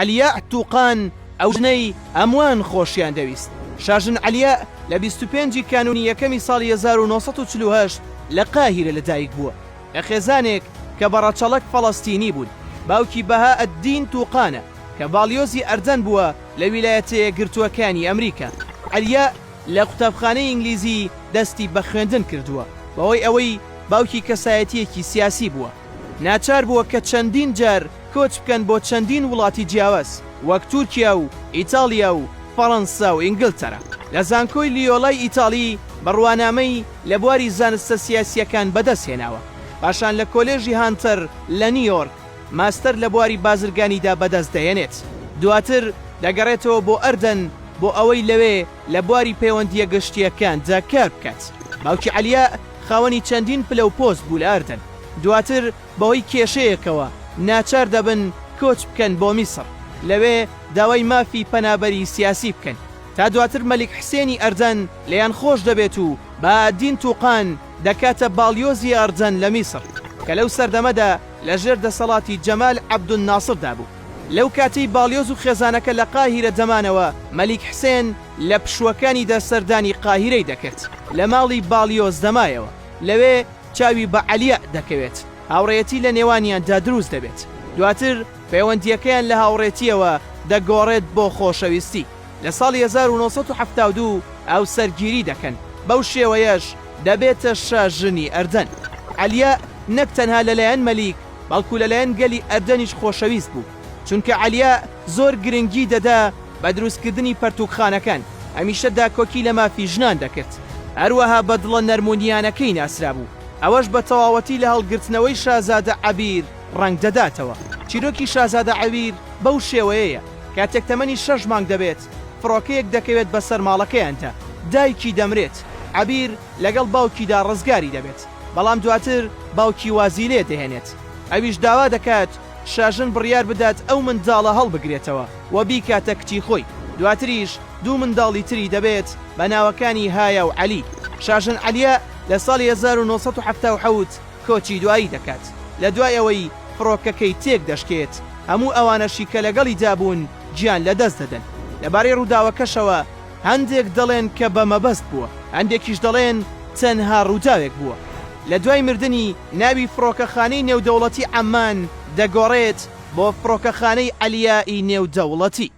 عەلیاء توقان ئەو ژنەی هەمووان خۆشیان دەویست. شاژن عەلیاء لە 25 ی کانوونی یەکەمی ساڵی 1948 لە قاهیرە لەدایک بووە، لە خێزانێک کە بە ڕەچەڵەک فەڵەستینی بوون. باوکی بەهاء الدین توقانە کە باڵیۆزی ئەردەن بووە لە ویلایەتە یەکگرتووەکانی ئەمریکا. عەلیاء لە قوتابخانەی ئینگلیزی دەستی بە خوێندن کردووە، بەهۆی ئەوەی باوکی کەسایەتییەکی سیاسی بووە، ناچار بووە کە چەندین جار کۆچ بکەن بۆ چەندین وڵاتی جیاواز وەک تورکیا و ئیتاڵیا و فەڕەنسا و ئینگلتەرا. لە زانکۆی لیۆلای ئیتاڵی بڕوانامەی لە بواری زانستە سیاسییەکان بەدەست هێناوە. پاشان لە کۆلێژی هانتەر لە نیویۆرک ماستەر لە بواری بازرگانیدا بەدەست دەهێنێت. دواتر دەگەڕێتەوە بۆ ئەردەن بۆ ئەوەی لەوێ لە بواری پەیوەندییە گشتییەکاندا کار بکات. باوکی عەلیاء خاوەنی چەندین پلە و پۆست بوو لە ئەردەن. دواتر بەهۆی کێشەیەکەوە ناچار دەبن کۆچ بکەن بۆ میسڕ، لەوێ داوای مافی پەنابەری سیاسی بکەن، تا دواتر مەلیک حسێنی ئەردەن لێیان خۆش دەبێت و بەهائەدین توقان دەکاتە باڵیۆزی ئەردەن لە میسڕ، کە لەو سەردەمەدا لەژێر دەسەڵاتی جەمال عەبدولناسردا بوو. لەو کاتەی باڵیۆز و خێزانەکە لە قاهیرە دەمانەوە، مەلیک حسێن لە پشووەکانیدا سەردانی قاهیرەی دەکرد، لە ماڵی باڵیۆز دەمایەوە، لەوێ چاوی بە عەلیاء دەکەوێت، هاوڕێیەتی لە نێوانیاندا دروست دەبێت، دواتر پەیوەندییەکەیان لە هاوڕێتییەوە دەگۆڕێت بۆ خۆشەویستی، لە ساڵی 1972 هاوسەرگیری دەکەن، بەو شێوەیەش دەبێتە شاژنی ئەردەن. عەلیاء نەک تەنها لەلایەن مەلیک، بەڵکو لەلایەن گەلی ئەردەنیش خۆشەویست بوو، چونکە عەلیاء زۆر گرنگی دەدا بە دروستکردنی پەرتووکخانەکان، هەمیشە داکۆکی لە مافی ژنان دەکرد، هەروەها بە دڵە نەرمونیانەکەی ناسرابوو، ئەوەش بە تەواوەتی لە هەڵگرتنەوەی شازادە عەبیر ڕەنگدەداتەوە. چیرۆکی شازادە عەبیر بەو شێوەیەیە، کاتێک تەمەنی شەش مانگ دەبێت، فڕۆکەیەک دەکەوێت بەسەر ماڵەکەیاندا، دایکی دەمرێت، عەبیر لەگەڵ باوکیدا ڕزگاری دەبێت، بەڵام دواتر باوکی وازی لێ دەهێنێت، ئەویش داوا دەکات شاژن بڕیار بدات ئەو منداڵە هەڵبگرێتەوە و بیکاتە کچی خۆی، دواتریش دوو منداڵی تری دەبێت بە ناوەکانی هایا و عەلی. شاژن عەلیا لە ساڵی 1977 کۆچی دوایی دەکات، لە دوای ئەوەی فڕۆکەکەی تێک دەشکێت، هەموو ئەوانەشی کە لەگەڵیدا بوون گیان لەدەست دەدەن. لەبارەی ڕووداوەکەشەوە هەندێک دەڵێن کە بە مەبەست بووە، هەندێکیش دەڵێن تەنها ڕووداوێک بووە. لە دوای مردنی، ناوی فڕۆکەخانەی نێودەوڵەتی عەممان دەگۆڕێت بۆ فڕۆکەخانەی عەلیاء ی نێودەوڵەتی.